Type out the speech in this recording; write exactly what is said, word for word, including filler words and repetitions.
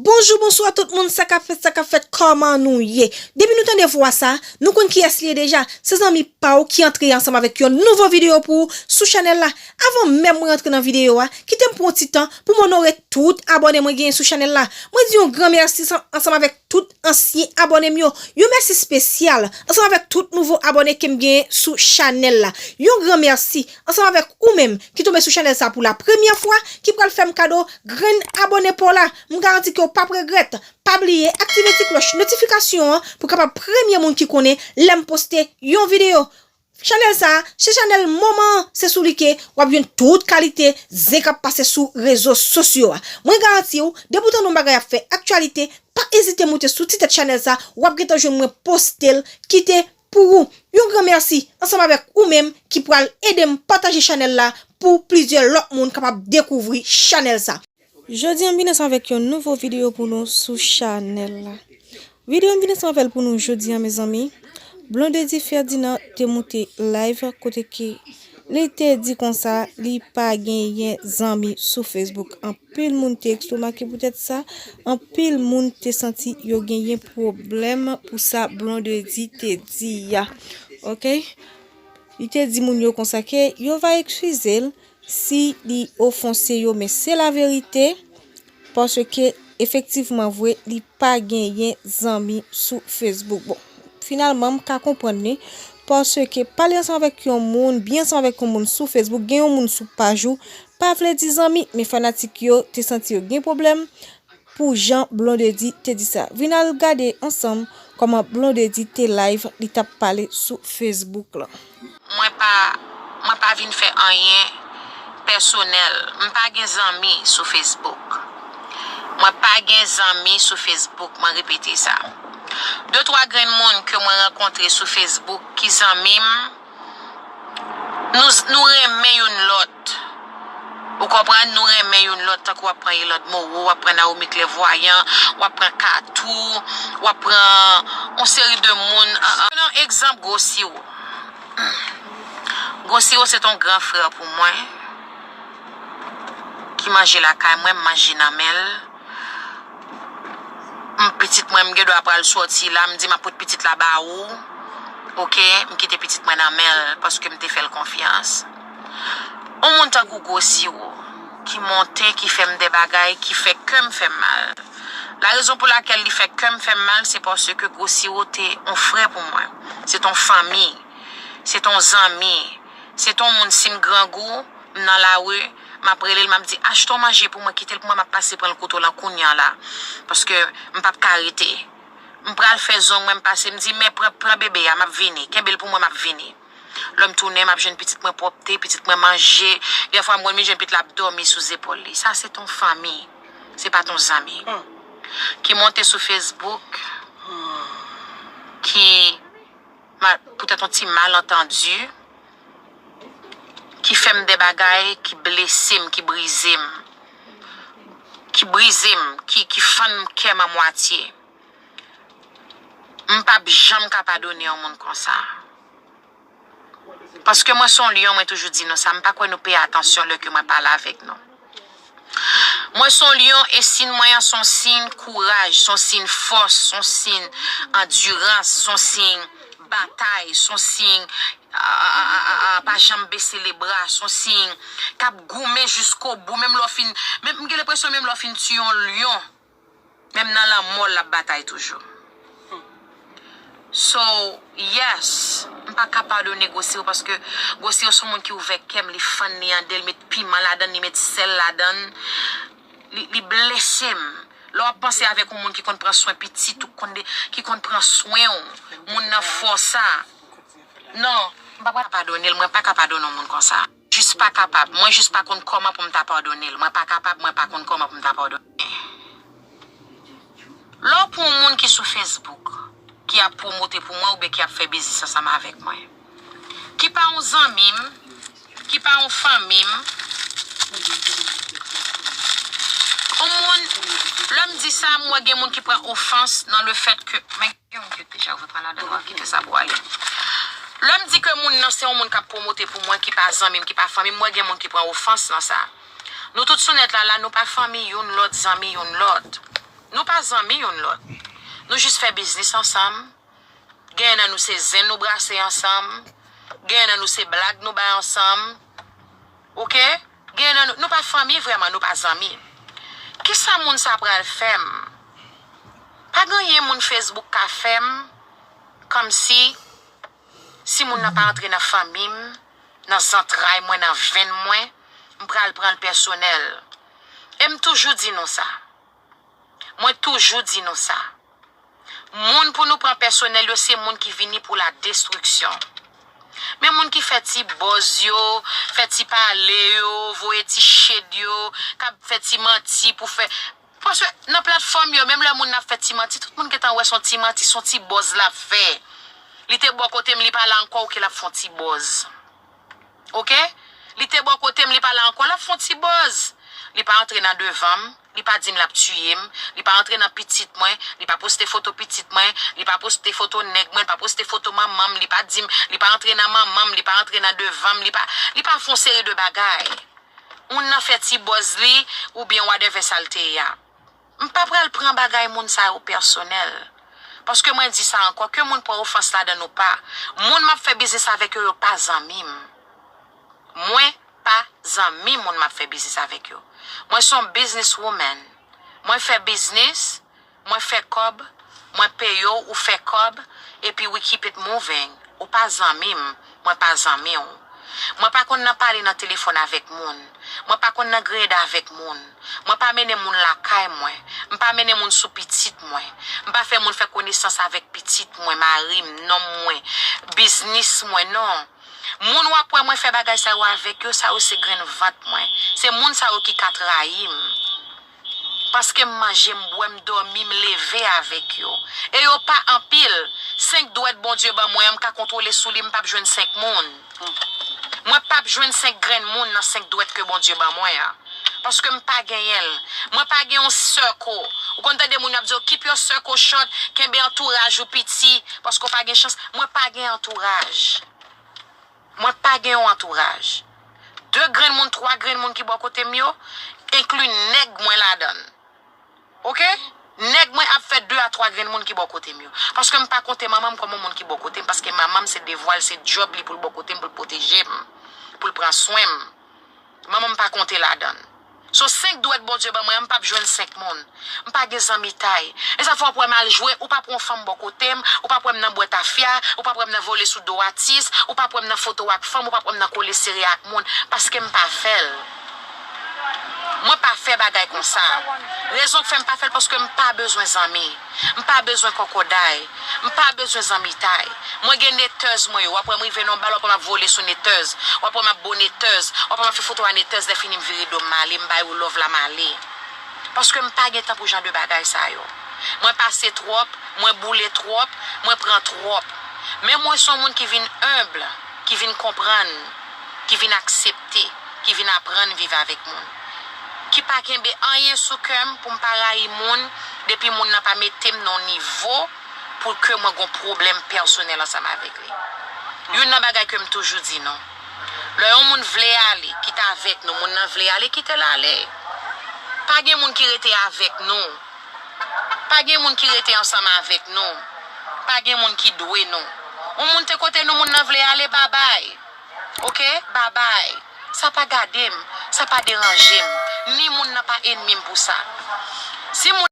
Bonjou, bonswa tout moun, sa k ap fèt, sa k ap fèt, kòman nou ye? Depi nou tande vwa sa, nou konn kiyès li ye deja. Se zanmi pa w ki antre ansanm avèk yon nouvo videyo pou ou sou chanèl la. Avan menm mwen antre nan videyo a, kite m pran yon ti tan pou m onore tout abòne mwen genyen sou chanèl la. Mwen di yon gran mèsi san- ansanm avèk tout ansyen abòne m yo. Yon mèsi espesyal ansanm avèk tout nouvo abòne ke m genyen sou chanèl la. Yon gran mèsi ansanm avèk ou menm ki tonbe sou chanèl sa pou la premyè fwa, ki pral fè m kado grenn abòne pa w la. M garanti ke w p ap regrèt. Pa bliye aktive ti klòch notifikasyon an pou w kapab premye moun ki konnen lè m poste yon videyo. Chanèl sa a, se chanèl moman an, se sou li ke w ap jwenn tout kalite zen k ap pase sou rezo sosyo a. Mwen garanti w, depi w tande yon bagay ap fè aktyalite, pa ezite moute sou ti tèt chanèl sa, w ap gentan jwenn mwen poste l, kite pou ou. Yon gran mèsi ansanm avèk ou menm ki pral ede m pataje chanèl la pou plizyè lòt moun kapab dekouvri chanèl sa. Jodi a m vin ansanm avèk yon nouvo videyo pou nou sou chanèl la. Videyo m vin ansanm avè l pou nou jodi a, mezanmi. Blondedy Ferdinand te moute live kote ke li te di konsa li pa genyen zanmi sou Facebook. Anpil moun te estomake poutèt sa. Anpil moun te santi yo genyen pwoblèm pou sa Blondedy te di a. Oke? Li te di moun yo konsa ke yo va eskize l si li ofanse yo, men se laverite, paske efektivman vre, li pa genyen zanmi sou Facebook. Bon, finalman, m ka konprann li, paske pale ansanm avèk yon moun, byen ansanm avèk yon moun sou Facebook, gen yon moun sou paj ou, pa vle di zanmi, men fanatik yo te santi yo gen pwoblèm pou jan Blondedy te di sa. Vin al gade ansanm kòman Blondedy te live, li t ap pale sou Facebook la. Mwen pa, mwen pa vin fè anyen pèsonèl. M pa gen zanmi sou Facebook. Mwen pa gen zanmi sou Facebook, mwen repete sa. De twa grenn moun ke mwen rankontre sou Facebook ki zanmi m, nou, nou renmen youn lòt. Ou konprann, nou renmen youn lòt, tankou w ap pran Elande Moreau, w ap pran Naomi Clairvoyant, w ap pran Katou, w ap pran yon seri de moun. An, an. Pran egzanp Gwo Siwo. Gwo Siwo se t on gran frè pou mwen, ki manje lakay mwen, m manje nan men l. M, pitit mwen, m gen dwa pral sòti la, m di m ap pot pitit la ba ou. Oke, m kite pitit mwen nan men l paske m te fè l konfyans. On moun tankou Gwo Siwo ki monte, ki fè m de bagay, ki fè kè m fè m mal. La rezon pou lakèl li fè kè m fè m mal, se paske Gwo Siwo te on frè pou mwen. Se t on fanmi. Se t on zanmi. Se t on moun, si m grangou, m nan lari, m ap rele l, m ap di, "Achte yon manje pou mwen, kite l pou mwen, m ap pase pran l kote w lan kounye a la, paske m p ap ka rete. M pral fè zong mwen, m pase, m di, 'Men, pran, pran bebe a, m ap vini. Kenbe l pou mwen, m ap vini.'" Lè m tounen, m ap jwenn pitit mwen pwòpte, pitit mwen manje. Dèfwa, m konn vin jwenn pitit la ap dòmi sou zepòl li. Sa se t on fanmi. Se pa t on zanmi. Ki monte sou Facebook, ki ma-, poutèt yon ti malantandi ki fè m de bagay ki blese m, ki brize m, ki brize m, ki, ki fann kè m an mwatye. M p ap janm ka padone yon moun konsa. Paske mwen se yon lyon, mwen toujou di nou sa, m pa kwè nou peye atansyon lè ke mwen pale avèk nou. Mwen se yon lyon e siy mwen an se yon siy kouraj, se yon siy fòs, se yon siy andirans, se yon siy batay, se yon siy, a, a, a, a, a, pa janm bese lebra, se yon siy k ap goumen jiskobou, menm lè w fin, menm, m gen lenpresyon menm lè w fin tiye yon lyon, menm nan lanmò l, l ap batay toujou. So, yes, m pa ka padone Gwo Siwo paske Gwo Siwo se yon moun ki ouvè kè m, li fann, li ande, li met piman ladan l, li met sèl ladan l, li, li blese m. Lè w ap panse avèk yon moun ki konn pran swen pitit ou, konn de, ki konn pran swen w, moun nan fè w sa. Non, m pa pral padone l, mwen pa ka padone yon moun konsa. Jis pa kapab. Mwen jis pa konn kòman pou m ta padone l. Mwen pa kapab, mwen pa konn kòman pou m ta padone. Lè w pran yon moun ki sou Facebook, ki ap pwomote pou mwen oubyen ki ap fè biznis ansanm avèk mwen, ki pa yon zanmi m, ki pa yon fanmi m, yon moun, lè m di sa, m wè gen moun ki pran ofans nan le fèt ke, men gen moun ki deja ouvè pran ladan, w ap kite sa pou ale. Lè m di ke moun nan se yon moun k ap pwomote pou mwen, ki pa zanmi m, ki pa fanmi m, m wè gen moun ki pran ofans nan sa. Nou tout sou nèt la, la, nou pa fanmi youn lòt, zanmi youn lòt. Nou pa zanmi youn lòt. Nou jis fè biznis ansanm. Genyen nan nou se zen nou brase ansanm. Genyen nan nou se blag nou bay ansanm. Oke? Genyen nan nou, nou pa fanmi vrèman, nou pa zanmi. Kisa moun sa pral fè m? Pa gen anyen moun Facebook ka fè m kòmsi si moun nan pa antre nan fanmi m, nan zantray mwen, nan venn mwen, m pral pran l pèsonèl. E m toujou di nou sa. Mwen toujou di nou sa. Moun pou nou pran pèsonèl yo, se moun ki vini pou la destriksyon. Men moun ki fè ti bòz yo, fè ti pale yo, voye ti shade yo, k ap fè ti manti pou fè. Paske nan platfòm yo, menm lè moun nan ap fè ti manti, tout moun gentan wè se yon ti manti, se yon ti bòz l ap fè. Li te bò kote m, li pa la ankò, oke, l ap fè yon ti bòz. Oke? Li te bò kote m, li pa la ankò, l ap fè yon ti bòz. Li pa antre nan devan m, li pa di m l ap tiye m, li pa antre nan pitit mwen, li pa poste foto pitit mwen, li pa poste foto nèg mwen, li pa poste foto manman m, li pa di m, li pa antre nan manman m, li pa antre nan devan m, li pa, li pa fè yon seri de bagay. Moun nan fè ti bòz li, oubyen whatever sa l te ye a. M pa pral pran bagay moun sa yo pèsonèl. Paske mwen di sa ankò, ke moun pran ofans ladann ou pa. Moun m ap fè biznis avèk yo, yo pa zanmi m. Mwen pa zanmi moun m ap fè biznis avèk yo. Mwen se yon business woman. Mwen fè biznis, mwen fè kòb, mwen peye w, ou fè kòb, epi we keep it moving. Ou pa zanmi m, mwen pa zanmi w. Mwen pa konn nan pale nan telefòn avèk moun. Mwen pa konn nan greda avèk moun. Mwen pa mennen moun lakay mwen. M pa mennen moun sou pitit mwen. M pa fè moun fè konesans avèk pitit mwen, mari m, nonm mwen, biznis mwen, non. Moun w ap wè mwen fè bagay sa yo avèk yo, sa yo se grenn vant mwen. Se moun sa yo ki ka trayi m. Paske m manje, m bwè, m dòmi, m leve avèk yo. E yo pa anpil. Senk dwèt Bondye ban mwen an, m ka kontwole sou li, m p ap jwenn senk moun. Mwen p ap jwenn senk grenn moun nan senk dwèt ke Bondye ban mwen an. Paske m pa genyen l. Mwen pa gen yon circle. Ou konn tande moun yo ap di yo, "Keep your circle short, kenbe antouraj ou piti, paske w pa gen chans." Mwen pa gen antouraj. Mwen pa gen yon antouraj. De grenn moun, twa grenn moun ki bò kote m yo, enkli nèg mwen ladann. Oke? Nèg mwen ap fè de a twa grenn moun ki bò kote m yo. Paske m pa konte manman m kòm yon moun ki bò kote m, paske manman m se devwa l, se djòb li pou l bò kote m, pou l pwoteje m, pou l pran swen m. Manman m pa konte ladann. So, senk dwèt Bondye ban mwen an, m p ap jwenn senk moun. M pa gen zanmitay. E sa fè w ap wè m al jwe, ou p ap wè yon fanm bò kote m, ou p ap wè m nan bwè tafya, ou p ap wè m nan vole sou do atis, ou p ap wè m nan foto ak fanm, ou p ap wè m nan kole sere ak moun, paske m pa fè l. Mwen pa fè bagay konsa. Rezon k fè m pa fè l, paske m pa bezwen zanmi. M pa bezwen kòkòday. M pa bezwen zanmitay. Mwen gen netèz mwen yo. W ap wè m rive nan yon bal, w ap wè m ap vole sou netèz. W ap wè m ap bo netèz. W ap wè m ap fè foto a netèz, lè fini m vire do m m ale, m bay ou love la m ale. Paske m pa gen tan pou jan de bagay sa yo. Mwen pase twòp, mwen boule twòp, mwen pran twòp. Men mwen se yon moun ki vin enb, ki vin konprann, ki vin aksepte, ki vin aprann viv avèk moun. Ki pa kenbe anyen sou kè m pou m pa rayi moun, depi moun nan pa mete m nan yon nivo pou ke mwen gon pwoblèm pèsonèl ansanm avèk li. Youn nan bagay ke m toujou di nou, lè yon moun vle ale, kit avèk nou, moun nan vle ale, kite l ale. Pa gen moun ki rete avèk nou. Pa gen moun ki rete ansanm avèk nou. Pa gen moun ki dwe nou. Yon moun te kote nou, moun nan vle ale, babay. Oke? Babay. Sa pa gade m, sa pa deranje m. Ni moun nan pa enmi m pou sa. Si moun